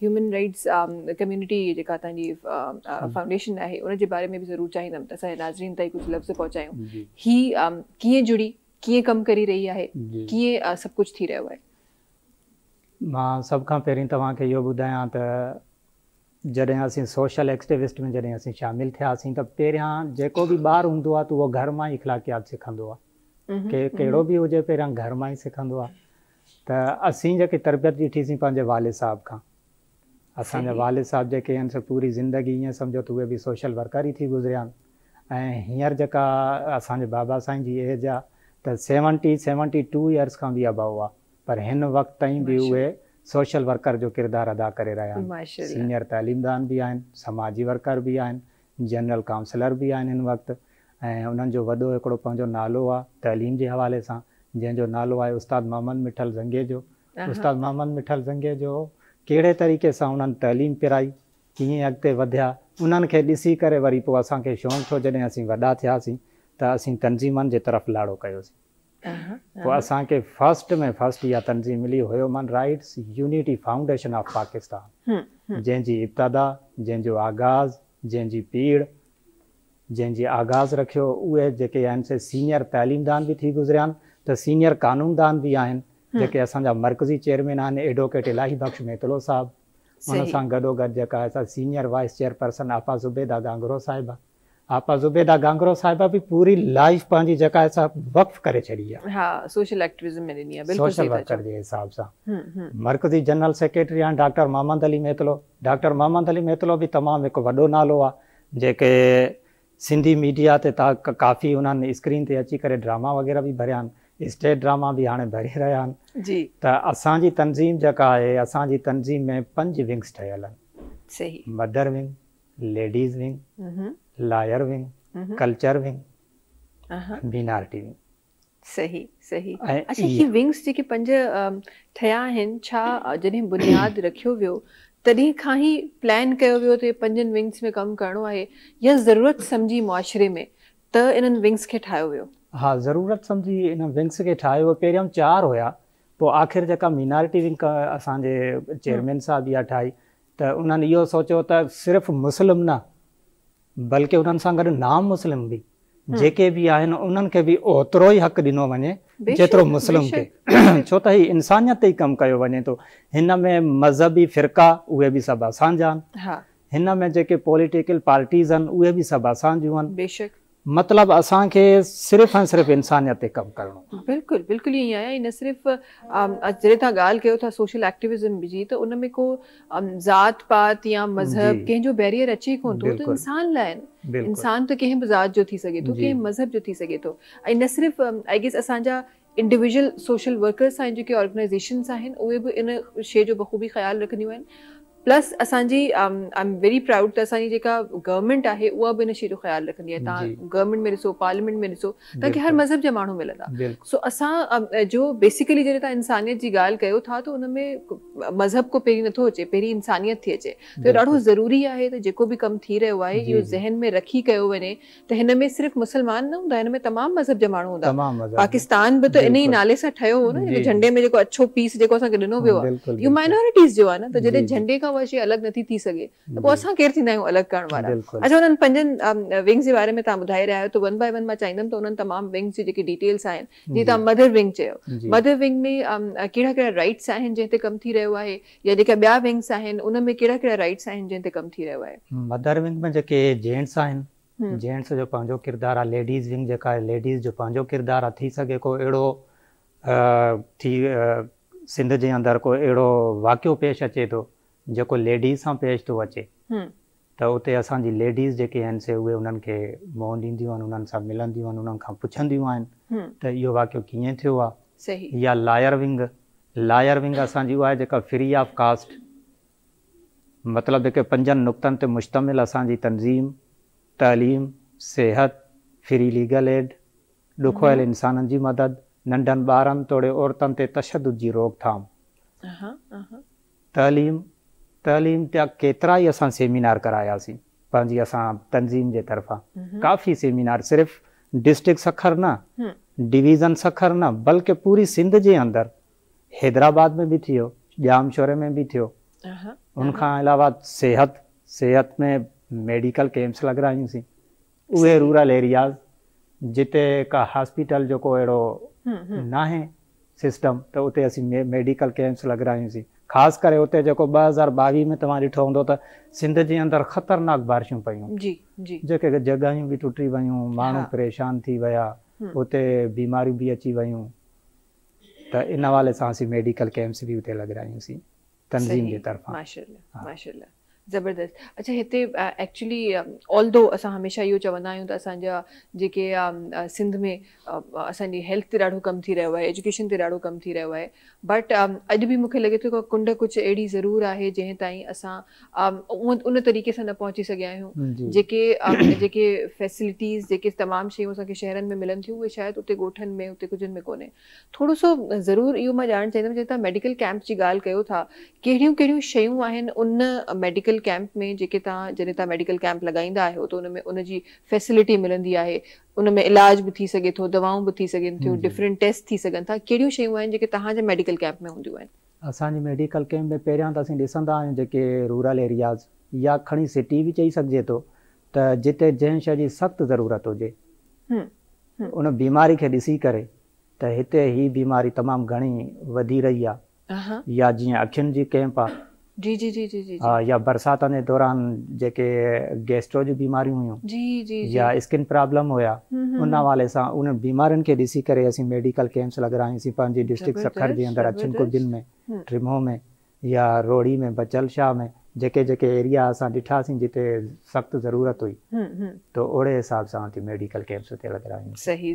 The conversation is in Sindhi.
هيومن رائٽس ڪميونٽي جيڪا توهان جي فائونڊيشن آهي ان جي باري ۾ به ضرور چاهيندم ته اسان جي ناظرين تائين ڪجهه لفظ پهچايون. هي ڪيئن جڙي، ڪيئن ڪم ڪري رهي آهي، ڪيئن سڀ ڪجهه ٿي رهيو آهي؟ مان سڀ کان پهرين توهان کي اهو ٻڌايان ته جڏهن اسين سوشل ايڪٽيوسٽ ۾ جڏهن اسين شامل ٿياسين ته پهريان جيڪو به ٻار هوندو آهي ته اهو گهر مان ئي اخلاقيات سکندو آهي، ڪهڙو به هجي پهريان گهر مان ئي سکندو آهي. ته اسين جيڪي تربيت ڏٺي سين پنهنجي والد صاحب کان، اسان جا والد صاحب جيڪي آهن سي پوري زندگي ائين سمجهو ته اهي به سوشل ورڪر ئي ٿي گذريا آهن ۽ هينئر جيڪا اسان جي بابا سائين جي ايج آ ته سيونٽي، 72 يئرس کان به ابوو آ پر هن وقت تائين به اهي سوشل ورڪر جو ڪردار ادا ڪري رهيا آهن. سينئر تعليمدان به آهن، سماجي ورڪر به آهن، جنرل ڪائونسلر به آهن هن وقت ۽ انهن جو وڏو هڪڙو پنهنجو نالو آ تعليم جي حوالي سان جنهن جو نالو آهي استاد محمد مٺل زنگيجو. استاد محمد مٺل زنگيجو ڪهڙي طريقي سان انهن تعليم پرائي، ڪيئن اڳتي وڌيا، انهن کي ڏسي ڪري وري پوء اسان کي شونق ٿيو جڏهن اسين وڏا ٿياسين ته اسين تنظيمن جي طرف لاڙو ڪيوسين. پوء اسان کي فرسٽ ۾ فرسٽ اها تنظيم ملي human rights unity foundation of Pakistan جنهن جي ابتدا، جنهن جو آغاز، جنهن جي پيڙهه، جنهن جي آغاز رکيو اهي جيڪي آهن سي سينئر تعليمدان به ٿي گذريا آهن ته سينئر قانوندان به آهن جيڪي اسان جا مرڪزي چيئرمين آهن ايڊووڪيٽ الاهي بخش ميتلو صاحب ان سان گڏوگڏ جيڪا آهي سا سينئر وائيس چيئرپرسن آپا زبيده گانگرو صاحبه آپا زبيده گانگرو صاحبه به پوري لائيف پنهنجي جيڪا آهي سا وقف ڪري ڇڏي آهي. ها سوشل ايڪٽوزم ۾ ڏني آهي بلڪل سوشل صحيح ٿا ورڪر چئو. جي حساب سان مرڪزي جنرل سيڪريٽري آهن ڊاڪٽر محمد علي ميتلو ڊاڪٽر محمد علي ميتلو به تمام هڪ وڏو نالو آهي جيڪي سنڌي ميڊيا تي تا ڪافي انهن اسڪرين تي اچي ڪري ڊراما وغيره به ڀريا آهن اسٽيج ڊراما به هاڻي ڀري رهيا آهن جي. ته اسان جي تنظيم جيڪا آهي اسان جي تنظيم ۾ پنج ونگس ٺهيل آهن صحيح. Mother wing, ladies wing, lawyer wing, culture wing, minority wing. صحيح صحيح ۽ اڇا هي ونگس جيڪي پنج ٺهيا آهن ڇا جڏهن بنياد رکيو ويو تڏهن کان ئي پلان ڪيو ويو ته پنجن ونگس ۾ ڪم ڪرڻو آهي يا ضرورت سمجهي معاشري ۾ ته انهن ونگس کي ٺاهيو ويو؟ ها ضرورت سمجهي انهن ونگس کي ٺاهيو ويو پهريان چار هيا پوء آخر جيڪا مينارٽي ونگ اسان جي چيئرمين صاحب اها ٺاهي ته انهن اهو سوچيو ته صرف مسلم نه بلڪه انهن سان گڏ نام مسلم به جيڪي به آهن انهن کي به اوترو ئي حق ڏنو وڃي جيترو مسلم کي ڇو ته هي انسانيت تي ئي ڪم ڪيو وڃي ٿو هن ۾ مذهبي فرقا اهي به سڀ اسان جا آهن هن ۾ جيڪي پوليٽيڪل پارٽيز آهن اهي به سڀ اسان جون آهن بيشڪ مطلب اسان کي صرف ۽ صرف انسانيت تي ڪم ڪرڻو آهي. بلڪل بلڪل ائين ئي آهي ۽ نه صرف جڏهن توهان ڳالهه ڪيو ٿا سوشل ايڪٽيوزم جي ته ان ۾ ڪو ذات پات يا مذهب ڪنهن جو بيريئر اچي ڪونه ٿو ته انسان لاء آهن انسان ته ڪنهن به ذات جو ٿي سگهي ٿو ڪنهن مذهب جو ٿي سگهي ٿو ۽ نه صرف I guess اسان جا انڊيويجول سوشل ورڪرس آهن جيڪي آرگنائيزيشنس آهن اهي به ان شيء جو بخوبي خيال رکنديون آهن پلس اسان جي I am very proud ته اسان جي جيڪا گورنمينٽ آهي اها به ان شيء جو خيال رکندي آهي توهان گورنمينٽ ۾ ڏسو پارليامينٽ ۾ ڏسو توهان کي هر مذهب جا ماڻهو ملندا سو اسان جو بيسيڪلي جڏهن توهان انسانيت جي ڳالهه ڪيو ٿا ته ان ۾ مذهب ڪو پهرين نٿو اچي پهرين انسانيت ٿي اچي ته ڏاڍو ضروري آهي ته جيڪو به ڪم ٿي رهيو آهي اهو ذهن ۾ رکي ڪيو وڃي ته هن ۾ صرف مسلمان نه هوندا هن ۾ تمام مذهب جا ماڻهو هوندا پاڪستان به ته ان ئي نالي سان ٺهيو هو نه جيڪو جهنڊي ۾ جيڪو اڇو پيس جيڪو اسان کي ڏنو ويو آهي اهو مائنورٽيز جو آهي نه ته جڏهن جهنڊي کان اها شيء الڳ نٿي ٿي سگهي ته پوء اسان ڪير ٿيندا آهيون الڳ ڪرڻ وارا. اڇا انهن پنجن ونگز جي باري ۾ توهان ٻڌائي رهيا آهيو ته ون بائي ون مان چاهيندم ته انهن تمام ونگز جي جيڪي ڊيٽيلز آهن جيئن توهان مدر ونگ چيو مدر ونگ ۾ ڪهڙا ڪهڙا رائٽس آهن جنهن تي ڪم ٿي رهيو آهي يا جيڪا ٻيا ونگز آهن ان ۾ ڪهڙا ڪهڙا رائٽس آهن جنهن تي ڪم ٿي رهيو آهي. مدر ونگ ۾ جيڪي جينٽس آهن جينٽس جو پنهنجو ڪردار آهي ليڊيز ونگ جيڪا آهي ليڊيز جو پنهنجو ڪردار آهي ٿي سگهي ڪو اهڙو ٿي سنڌ جي اندر ڪو اهڙو واقعو پيش اچي ٿو جيڪو ليڊيز سان پيش ٿو اچي ته اتي اسان جي ليڊيز جيڪي آهن سي اهي انهن کي منهن ڏينديون آهن انهن سان ملنديون آهن انهن کان پڇنديون آهن ته اهو واقعو ڪيئن ٿيو آهي يا لاير ونگ لاير ونگ اسان جي اها آهي جيڪا فري آف ڪاسٽ مطلب جيڪي پنجن نقطن تي مشتمل اسان جي تنظيم، تعليم، صحت، فري ليگل ايڊ، ڏکويل انسانن جي مدد، ننڍن ٻارن توڙي عورتن تي تشدد جي روڪٿام. تعليم، تعليم جا ڪيترا ئي اسان سيمينار ڪراياسين پنهنجي اسان تنظيم جي طرفان ڪافي سيمينار صرف ڊسٽرڪٽ سکر نه، ڊويزن سکر نه بلڪه پوري سنڌ جي اندر حيدرآباد ۾ به ٿيو، ڄامشوري ۾ به ٿيو. ان کان علاوه صحت صحت ۾ ميڊيڪل ڪيمپس لڳرايونسين اهي رورل ايرياز جتي ڪا هاسپيٽل جو ڪو اهڙو ناهي سسٽم ته اتي اسين ميڊيڪل ڪيمپس لڳرايونسين خاص ڪري اتي جيڪو 2022 ۾ توهان ڏٺو هوندو ته سنڌ جي اندر خطرناڪ بارشون پيون جي جي جيڪي جڳهيون به ٽٽي ويون ماڻهو پريشان ٿي ويا اتي بيماريون به اچي ويون ته ان حوالي سان اسين ميڊيڪل ڪيمپس به اتي لڳرايونسين تنظيم جي طرفان. ماشاءالله ماشاءالله زبردست اڇا هتي ايڪچولي آلدو اسان هميشه اهو چوندا آهيون ته اسان جا جيڪي سنڌ ۾ اسان جي هيلٿ تي ڏاڍو ڪم ٿي رهيو آهي ايجوڪيشن تي ڏاڍو ڪم ٿي رهيو آهي بٽ اڄ به مونکي لڳي ٿو ڪنڊ ڪجهه اهڙي ضرور آهي جنهن تائين اسان ان طريقي سان نه پهچي سگهيا آهيون جيڪي جيڪي فيسلٽيز جيڪي تمام شيون اسان کي شهرن ۾ ملن ٿيون اهي شايد اتي ڳوٺن ۾ اتي ڪجهن ۾ ڪونهي ٿورو سو ضرور اهو مان ڄاڻڻ چاهيندم جڏهن توهان ميڊيڪل ڪيمپ جي ڳالهه ڪيو ٿا ڪهڙيون ڪهڙيون شيون آهن ان ميڊيڪل ڪيمپ ۾ جيڪي توهان جڏهن توهان ميڊيڪل ڪيمپ لڳائيندا آهيو ته ان ۾ ان جي فيسلٽي ملندي آهي ان ۾ علاج به ٿي سگهي ٿو دوائون به ٿي سگهن ٿيون ڊفرنٽ ٽيسٽ ٿي سگهن ٿا ڪهڙيون شيون آهن جيڪي توهان جي ميڊيڪل ڪيمپ ۾ هونديون آهن؟ اسان جي ميڊيڪل ڪيمپ ۾ پهريان ته اسين ڏسندا آهيون جيڪي رورل ايرياز يا کڻي سٽي به چئي سگهجي ٿو ته جتي جنهن شيء جي سخت ضرورت هجي ان بيماري کي ڏسي ڪري ته هتي هي بيماري تمام گهڻي وڌي رهي آ يا جيئن اکين جي ڪيمپ آ جي جي جي جي جي يا برساتن جي دوران جيڪي گيسٽرو جون بيماريون هيون جي جي يا اسڪن پرابلم هيا ان حوالي سان انهن بيمارين کي ڏسي ڪري اسين ميڊيڪل ڪيمپس لڳرايونسين پنهنجي ڊسٽرڪٽ سکر جي اندر اڇن ڪجن ۾ ٽرمو ۾ يا روهڙي ۾ بچل شاهه ۾ جيڪي جيڪي ايريا اسان ڏٺاسين جتي سخت ضرورت هئي ته اوڙي حساب سان ميڊيڪل ڪيمپس اتي لڳرايونسين. صحيح.